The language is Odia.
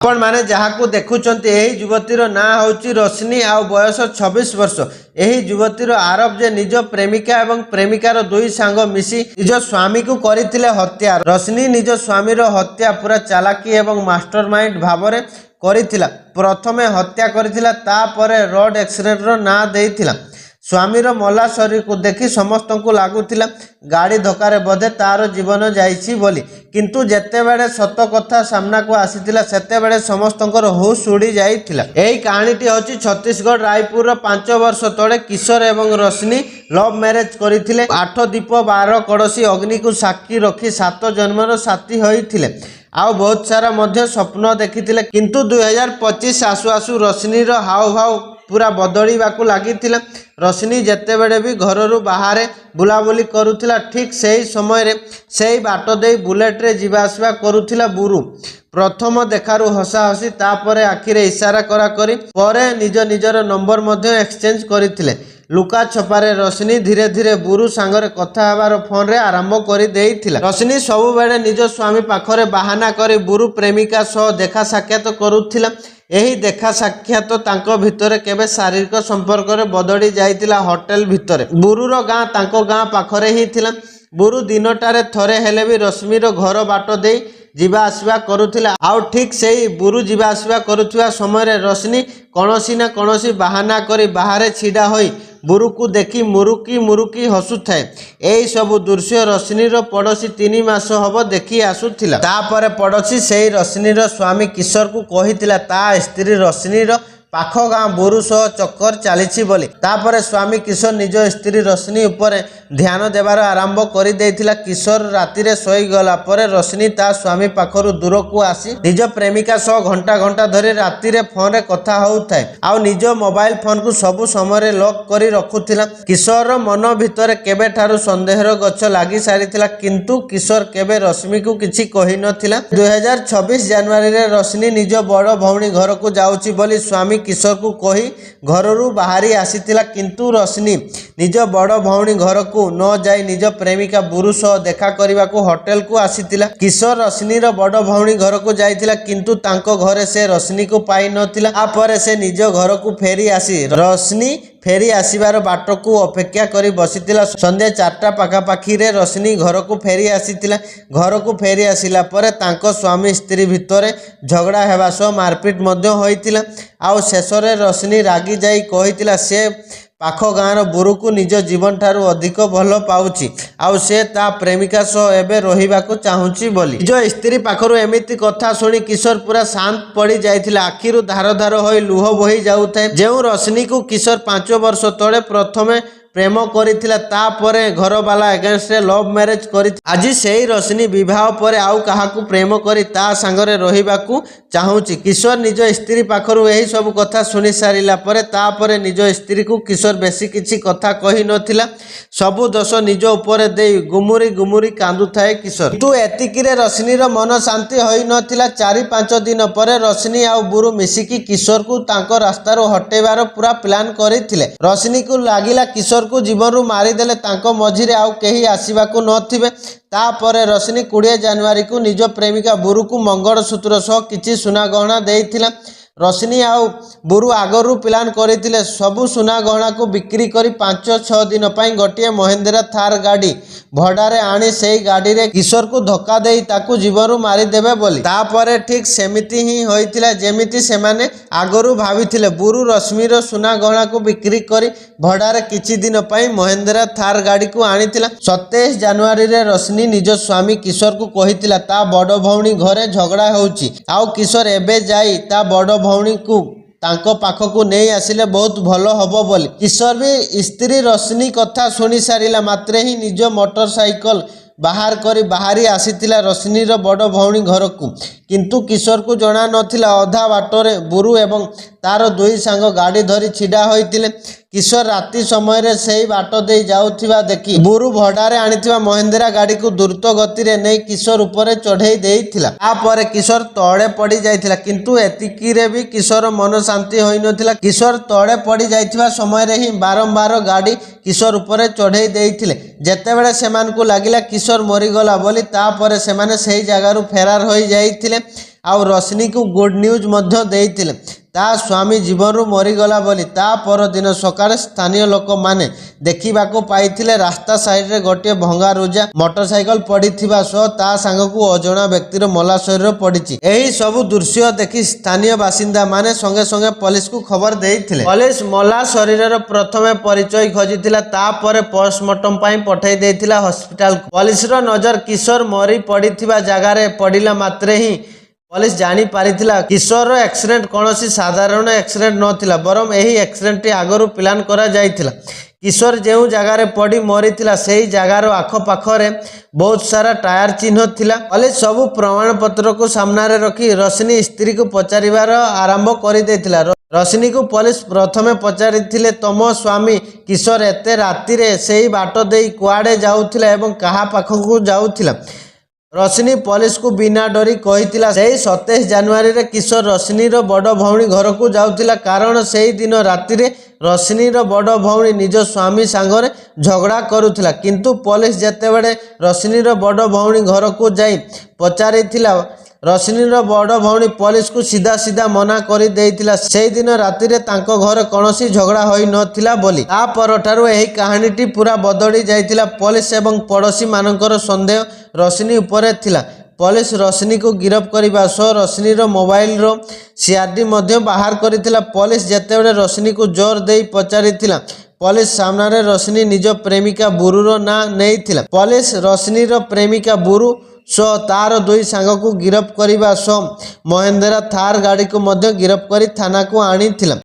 ଆପଣମାନେ ଯାହାକୁ ଦେଖୁଛନ୍ତି, ଏହି ଯୁବତୀର ନାଁ ହେଉଛି ରୋଶନୀ ଆଉ ବୟସ 26 ବର୍ଷ। ଏହି ଯୁବତୀର ଆରୋପ ଯେ ନିଜ ପ୍ରେମିକା ଏବଂ ପ୍ରେମିକାର ଦୁଇ ସାଙ୍ଗ ମିଶି ନିଜ ସ୍ୱାମୀକୁ କରିଥିଲେ ହତ୍ୟା। ରୋଶନୀ ନିଜ ସ୍ୱାମୀର ହତ୍ୟା ପୁରା ଚାଲାକି ଏବଂ ମାଷ୍ଟର ମାଇଣ୍ଡ ଭାବରେ କରିଥିଲା। ପ୍ରଥମେ ହତ୍ୟା କରିଥିଲା, ତାପରେ ରୋଡ ଆକ୍ସିଡେଣ୍ଟର ନାଁ ଦେଇଥିଲା। ସ୍ୱାମୀର ମଲା ଶରୀରକୁ ଦେଖି ସମସ୍ତଙ୍କୁ ଲାଗୁଥିଲା ଗାଡ଼ି ଧକ୍କାରେ ବୋଧେ ତାର ଜୀବନ ଯାଇଛି ବୋଲି। କିନ୍ତୁ ଯେତେବେଳେ ସତ କଥା ସାମ୍ନାକୁ ଆସିଥିଲା, ସେତେବେଳେ ସମସ୍ତଙ୍କର ହୁସ୍ ଉଡ଼ି ଯାଇଥିଲା। ଏହି କାହାଣୀଟି ହେଉଛି ଛତିଶଗଡ଼ ରାୟପୁରର। 5 ବର୍ଷ ତଳେ କିଶୋର ଏବଂ ରୋଶନୀ ଲଭ୍ ମ୍ୟାରେଜ କରିଥିଲେ। 8 ଦୀପ 12 କଳସୀ ଅଗ୍ନିକୁ ସାକ୍ଷୀ ରଖି 7 ଜନ୍ମର ସାଥୀ ହୋଇଥିଲେ ଆଉ ବହୁତ ସାରା ମଧ୍ୟ ସ୍ୱପ୍ନ ଦେଖିଥିଲେ। କିନ୍ତୁ 2025 ଆସୁ ଆସୁ ରୋଶନୀର ହାଉଭାଉ ପୁରା ବଦଳିବାକୁ ଲାଗିଥିଲା। ରୋଶନୀ ଯେତେବେଳେ ବି ଘରରୁ ବାହାରେ ବୁଲାବୁଲି କରୁଥିଲା, ଠିକ୍ ସେହି ସମୟରେ ସେଇ ବାଟ ଦେଇ ବୁଲେଟରେ ଯିବା ଆସିବା କରୁଥିଲା ବୁରୁ। ପ୍ରଥମ ଦେଖାରୁ ହସାହସି, ତାପରେ ଆଖିରେ ଇସାରା କରାକରି, ପରେ ନିଜ ନିଜର ନମ୍ବର ମଧ୍ୟ ଏକ୍ସଚେଞ୍ଜ କରିଥିଲେ। ଲୁକା ଛପାରେ ରୋଶନୀ ଧୀରେ ଧୀରେ ବୁରୁ ସାଙ୍ଗରେ କଥା ହେବାର ଫୋନରେ ଆରମ୍ଭ କରିଦେଇଥିଲା। ରୋଶନୀ ସବୁବେଳେ ନିଜ ସ୍ୱାମୀ ପାଖରେ ବାହାନା କରି ବୁରୁ ପ୍ରେମିକା ସହ ଦେଖା ସାକ୍ଷାତ କରୁଥିଲା। ଏହି ଦେଖା ସାକ୍ଷାତ ତାଙ୍କ ଭିତରେ କେବେ ଶାରୀରିକ ସମ୍ପର୍କରେ ବଦଳି ଯାଇଥିଲା ହୋଟେଲ ଭିତରେ। ବୁରୁର ଗାଁ ତାଙ୍କ ଗାଁ ପାଖରେ ହିଁ ଥିଲା। ବୁରୁ ଦିନଟାରେ ଥରେ ହେଲେ ବି ରଶ୍ମିର ଘର ବାଟ ଦେଇ ଯିବା ଆସିବା କରୁଥିଲା। ଆଉ ଠିକ୍ ସେଇ ବୁରୁ ଯିବା ଆସିବା କରୁଥିବା ସମୟରେ ରୋଶନୀ କୌଣସି ନା କୌଣସି ବାହାନା କରି ବାହାରେ ଛିଡ଼ା ହୋଇ ବୁରୁକୁ ଦେଖି ମୁରୁକି ମୁରୁକି ହସୁଥାଏ। ଏହି ସବୁ ଦୃଶ୍ୟ ରୋଶନୀର ପଡ଼ୋଶୀ 3 ମାସ ହବ ଦେଖି ଆସୁଥିଲା। ତାପରେ ପଡ଼ୋଶୀ ସେଇ ରୋଶନୀର ସ୍ୱାମୀ କିଶୋରକୁ କହିଥିଲା ତା ସ୍ତ୍ରୀ ରୋଶନୀର ପାଖ ଗାଁ ବୁରୁ ସହ ଚକ୍କର ଚାଲିଛି ବୋଲି। ତାପରେ ସ୍ୱାମୀ କିଶୋର ନିଜ ସ୍ତ୍ରୀ ରୋଶନୀ ଉପରେ ଧ୍ୟାନ ଦେବାର ଆରମ୍ଭ କରିଦେଇଥିଲା। କିଶୋର ରାତିରେ ଶୋଇଗଲା ପରେ ରୋଶନୀ ତା ସ୍ୱାମୀ ପାଖରୁ ଦୂରକୁ ଆସି ନିଜ ପ୍ରେମିକା ସହ ଘଣ୍ଟା ଘଣ୍ଟା ଧରି ରାତିରେ ଫୋନରେ କଥା ହେଉଥାଏ ଆଉ ନିଜ ମୋବାଇଲ ଫୋନକୁ ସବୁ ସମୟରେ ଲକ୍ କରି ରଖୁଥିଲା। କିଶୋରର ମନ ଭିତରେ କେବେଠାରୁ ସନ୍ଦେହର ଗଛ ଲାଗି ସାରିଥିଲା, କିନ୍ତୁ କିଶୋର କେବେ ରଶ୍ମିକୁ କିଛି କହିନଥିଲା। 2026 ଜାନୁଆରୀରେ ରୋଶନୀ ନିଜ ବଡ଼ ଭଉଣୀ ଘରକୁ ଯାଉଛି ବୋଲି ସ୍ୱାମୀ କିଶୋରକୁ କହି ଘରରୁ ବାହାରି ଆସିଥିଲା। କିନ୍ତୁ ରୋଶନୀ ନିଜ ବଡ଼ ଭଉଣୀ ଘରକୁ ନ ଯାଇ ନିଜ ପ୍ରେମିକା ବୁରୁ ସହ ଦେଖା କରିବାକୁ ହୋଟେଲକୁ ଆସିଥିଲା। କିଶୋର ରୋଶନୀର ବଡ଼ ଭଉଣୀ ଘରକୁ ଯାଇଥିଲା, କିନ୍ତୁ ତାଙ୍କ ଘରେ ସେ ରୋଶନୀକୁ ପାଇନଥିଲା। ତାପରେ ସେ ନିଜ ଘରକୁ ଫେରି ଆସି ରୋଶନୀ ଫେରି ଆସିବାର ବାଟକୁ ଅପେକ୍ଷା କରି ବସିଥିଲା। ସନ୍ଧ୍ୟା 4ଟା ପାଖାପାଖିରେ ରୋଶନୀ ଘରକୁ ଫେରି ଆସିଥିଲା। ଘରକୁ ଫେରି ଆସିଲା ପରେ ତାଙ୍କ ସ୍ୱାମୀ ସ୍ତ୍ରୀ ଭିତରେ ଝଗଡ଼ା ହେବା ସହ ମାରପିଟ ମଧ୍ୟ ହୋଇଥିଲା। ଆଉ ଶେଷରେ ରୋଶନୀ ରାଗି ଯାଇ କହିଥିଲା ସେ ପାଖ ଗାଁର ବୁରୁକୁ ନିଜ ଜୀବନଠାରୁ ଅଧିକ ଭଲ ପାଉଛି ଆଉ ସେ ତା ପ୍ରେମିକା ସହ ଏବେ ରହିବାକୁ ଚାହୁଁଛି ବୋଲି। ନିଜ ସ୍ତ୍ରୀ ପାଖରୁ ଏମିତି କଥା ଶୁଣି କିଶୋର ପୁରା ଶାନ୍ତ ପଡ଼ି ଯାଇଥିଲା। ଆଖିରୁ ଧାର ଧାର ହୋଇ ଲୁହ ବୋହି ଯାଉଥାଏ। ଯେଉଁ ରୋଶନୀକୁ କିଶୋର 5 ବର୍ଷ ତଳେ ପ୍ରଥମେ ପ୍ରେମ କରିଥିଲା, ତାପରେ ଘରବାଲା ଏଗେନଷ୍ଟରେ ଲଭ୍ ମ୍ୟାରେଜ କରି, ଆଜି ସେଇ ରୋଶନୀ ବିବାହ ପରେ ଆଉ କାହାକୁ ପ୍ରେମ କରି ତା ସାଙ୍ଗରେ ରହିବାକୁ ଚାହୁଁଛି। କିଶୋର ନିଜ ସ୍ତ୍ରୀ ପାଖରୁ ଏହି ସବୁ କଥା ଶୁଣି ସାରିଲା ପରେ, ତାପରେ ନିଜ ସ୍ତ୍ରୀକୁ କିଶୋର ବେଶୀ କିଛି କଥା କହିନଥିଲା। ସବୁ ଦୋଷ ନିଜ ଉପରେ ଦେଇ ଗୁମୁରି ଗୁମୁରି କାନ୍ଦୁଥାଏ କିଶୋର। କିନ୍ତୁ ଏତିକିରେ ରୋଶନୀର ମନ ଶାନ୍ତି ହୋଇନଥିଲା। 4-5 ଦିନ ପରେ ରୋଶନୀ ଆଉ ବୁରୁ ମିଶିକି କିଶୋରକୁ ତାଙ୍କ ରାସ୍ତାରୁ ହଟେଇବାର ପୁରା ପ୍ଲାନ୍ କରିଥିଲେ। ରୋଶନୀକୁ ଲାଗିଲା କିଶୋରକୁ ଜୀବନରୁ ମାରିଦେଲେ ତାଙ୍କ ମଝିରେ ଆଉ କେହି ଆସିବାକୁ ନଥିବେ। ତାପରେ ରୋଶନୀ 20 ଜାନୁଆରୀକୁ ନିଜ ପ୍ରେମିକା ବୁରୁକୁ ମଙ୍ଗଳସୂତ୍ର ସହ କିଛି ସୁନା ଗହଣା ଦେଇଥିଲା। ରୋଶନୀ ଆଉ ବୁରୁ ଆଗରୁ ପ୍ଲାନ୍ କରିଥିଲେ ସବୁ ସୁନା ଗହଣାକୁ ବିକ୍ରି କରି 5-6 ଦିନ ପାଇଁ ଗୋଟିଏ ମହିନ୍ଦ୍ରା ଥାର୍ ଗାଡ଼ି ଭଡ଼ାରେ ଆଣି ସେଇ ଗାଡ଼ିରେ କିଶୋରକୁ ଧକ୍କା ଦେଇ ତାକୁ ଜୀବନରୁ ମାରିଦେବେ ବୋଲି। ତାପରେ ଠିକ୍ ସେମିତି ହିଁ ହୋଇଥିଲା ଯେମିତି ସେମାନେ ଆଗରୁ ଭାବିଥିଲେ। ବୁରୁ ରଶ୍ମିର ସୁନା ଗହଣାକୁ ବିକ୍ରି କରି ଭଡ଼ାରେ କିଛି ଦିନ ପାଇଁ ମହିନ୍ଦ୍ରା ଥାର୍ ଗାଡ଼ିକୁ ଆଣିଥିଲା। 27 ଜାନୁଆରୀରେ ରୋଶନୀ ନିଜ ସ୍ୱାମୀ କିଶୋରକୁ କହିଥିଲା ତା ବଡ଼ ଭଉଣୀ ଘରେ ଝଗଡ଼ା ହେଉଛି ଆଉ କିଶୋର ଏବେ ଯାଇ ତା ବଡ଼ ଭଉଣୀକୁ ତାଙ୍କ ପାଖକୁ ନେଇ ଆସିଲେ ବହୁତ ଭଲ ହବ ବୋଲି। କିଶୋର ବି ସ୍ତ୍ରୀ ରୋଶନୀ କଥା ଶୁଣି ସାରିଲା ମାତ୍ରେ ହିଁ ନିଜ ମୋଟର ସାଇକେଲ ବାହାର କରି ବାହାରି ଆସିଥିଲା ରୋଶନୀର ବଡ଼ ଭଉଣୀ ଘରକୁ। କିନ୍ତୁ କିଶୋରକୁ ଜଣା ନଥିଲା, ଅଧା ବାଟରେ ବୁରୁ ଏବଂ ତାର ଦୁଇ ସାଙ୍ଗ ଗାଡ଼ି ଧରି ଛିଡ଼ା ହୋଇଥିଲେ। କିଶୋର ରାତି ସମୟରେ ସେଇ ବାଟ ଦେଇ ଯାଉଥିବା ଦେଖି ବୁରୁ ଭଡ଼ାରେ ଆଣିଥିବା ମହିନ୍ଦ୍ରା ଗାଡ଼ିକୁ ଦ୍ରୁତ ଗତିରେ ନେଇ କିଶୋର ଉପରେ ଚଢ଼େଇ ଦେଇଥିଲା। ତାପରେ କିଶୋର ତଳେ ପଡ଼ି ଯାଇଥିଲା। କିନ୍ତୁ ଏତିକିରେ ବି କିଶୋର ମନ ଶାନ୍ତି ହୋଇନଥିଲା। କିଶୋର ତଳେ ପଡ଼ି ଯାଇଥିବା ସମୟରେ ହିଁ ବାରମ୍ବାର ଗାଡ଼ି କିଶୋର ଉପରେ ଚଢ଼େଇ ଦେଇଥିଲେ। ଯେତେବେଳେ ସେମାନଙ୍କୁ ଲାଗିଲା କିଶୋର ମରିଗଲା ବୋଲି, ତାପରେ ସେମାନେ ସେହି ଜାଗାରୁ ଫେରାର ହୋଇଯାଇଥିଲେ। ଆଉ ରୋଶନୀକୁ ଗୁଡ୍ ନ୍ୟୁଜ୍ ମଧ୍ୟ ଦେଇଥିଲେ, ତା ସ୍ୱାମୀ ଜୀବନରୁ ମରିଗଲା ବୋଲି। ତା ପରଦିନ ସକାଳେ ସ୍ଥାନୀୟ ଲୋକମାନେ ଦେଖିବାକୁ ପାଇଥିଲେ, ରାସ୍ତା ସାଇଡ୍ରେ ଗୋଟିଏ ଭଙ୍ଗାରୁଜା ମୋଟରସାଇକେଲ ପଡ଼ିଥିବା ସହ ତା ସାଙ୍ଗକୁ ଅଜଣା ବ୍ୟକ୍ତିର ମଲା ଶରୀର ପଡ଼ିଛି। ଏହି ସବୁ ଦୃଶ୍ୟ ଦେଖି ସ୍ଥାନୀୟ ବାସିନ୍ଦାମାନେ ସଙ୍ଗେ ସଙ୍ଗେ ପୋଲିସକୁ ଖବର ଦେଇଥିଲେ। ପୋଲିସ ମଲା ଶରୀରର ପ୍ରଥମେ ପରିଚୟ ଖୋଜିଥିଲା, ତାପରେ ପୋଷ୍ଟମର୍ଟମ ପାଇଁ ପଠାଇ ଦେଇଥିଲା ହସ୍ପିଟାଲକୁ। ପୋଲିସର ନଜର କିଶୋର ମରି ପଡ଼ିଥିବା ଜାଗାରେ ପଡ଼ିଲା ମାତ୍ରେ ହିଁ ପୋଲିସ ଜାଣିପାରିଥିଲା, କିଶୋରର ଆକ୍ସିଡେଣ୍ଟ କୌଣସି ସାଧାରଣ ଆକ୍ସିଡେଣ୍ଟ ନଥିଲା, ବରଂ ଏହି ଆକ୍ସିଡେଣ୍ଟଟି ଆଗରୁ ପ୍ଲାନ୍ କରାଯାଇଥିଲା। କିଶୋର ଯେଉଁ ଜାଗାରେ ପଡ଼ି ମରିଥିଲା, ସେହି ଜାଗାର ଆଖପାଖରେ ବହୁତ ସାରା ଟାୟାର ଚିହ୍ନ ଥିଲା। ପୋଲିସ ସବୁ ପ୍ରମାଣପତ୍ରକୁ ସାମ୍ନାରେ ରଖି ରୋଶନୀ ସ୍ତ୍ରୀକୁ ପଚାରିବାର ଆରମ୍ଭ କରିଦେଇଥିଲା। ରୋଶନୀକୁ ପୋଲିସ ପ୍ରଥମେ ପଚାରିଥିଲେ, ତମ ସ୍ୱାମୀ କିଶୋର ଏତେ ରାତିରେ ସେଇ ବାଟ ଦେଇ କୁଆଡ଼େ ଯାଉଥିଲା ଏବଂ କାହା ପାଖକୁ ଯାଉଥିଲା? ରୋଶନୀ ପୋଲିସକୁ ବିନା ଡରି କହିଥିଲା, ସେଇ 27 ଜାନୁଆରୀରେ କିଶୋର ରୋଶନୀର ବଡ଼ ଭଉଣୀ ଘରକୁ ଯାଉଥିଲା, କାରଣ ସେଇଦିନ ରାତିରେ ରୋଶନୀର ବଡ଼ ଭଉଣୀ ନିଜ ସ୍ୱାମୀ ସାଙ୍ଗରେ ଝଗଡ଼ା କରୁଥିଲା। କିନ୍ତୁ ପୋଲିସ ଯେତେବେଳେ ରୋଶନୀର ବଡ଼ ଭଉଣୀ ଘରକୁ ଯାଇ ପଚାରିଥିଲା, ରୋଶନୀର ବଡ଼ ଭଉଣୀ ପୋଲିସକୁ ସିଧା ସିଧା ମନା କରିଦେଇଥିଲା, ସେଇଦିନ ରାତିରେ ତାଙ୍କ ଘରେ କୌଣସି ଝଗଡ଼ା ହୋଇନଥିଲା ବୋଲି। ତା ପରଠାରୁ ଏହି କାହାଣୀଟି ପୁରା ବଦଳି ଯାଇଥିଲା। ପୋଲିସ ଏବଂ ପଡ଼ୋଶୀମାନଙ୍କର ସନ୍ଦେହ ରୋଶନୀ ଉପରେ ଥିଲା। ପୋଲିସ ରୋଶନୀକୁ ଗିରଫ କରିବା ସହ ରୋଶନୀର ମୋବାଇଲର ସିଆରଡି ମଧ୍ୟ ବାହାର କରିଥିଲା। ପୋଲିସ ଯେତେବେଳେ ରୋଶନୀକୁ ଜୋର ଦେଇ ପଚାରିଥିଲା, ପୋଲିସ ସାମ୍ନାରେ ରୋଶନୀ ନିଜ ପ୍ରେମିକା ବୁରୁର ନାଁ ନେଇଥିଲା। ପୋଲିସ ରୋଶନୀର ପ୍ରେମିକା ବୁରୁ ସହ ତାର ଦୁଇ ସାଙ୍ଗକୁ ଗିରଫ କରିବା ସହ ମହେନ୍ଦ୍ରା ଥାର ଗାଡ଼ିକୁ ମଧ୍ୟ ଗିରଫ କରି ଥାନାକୁ ଆଣିଥିଲା।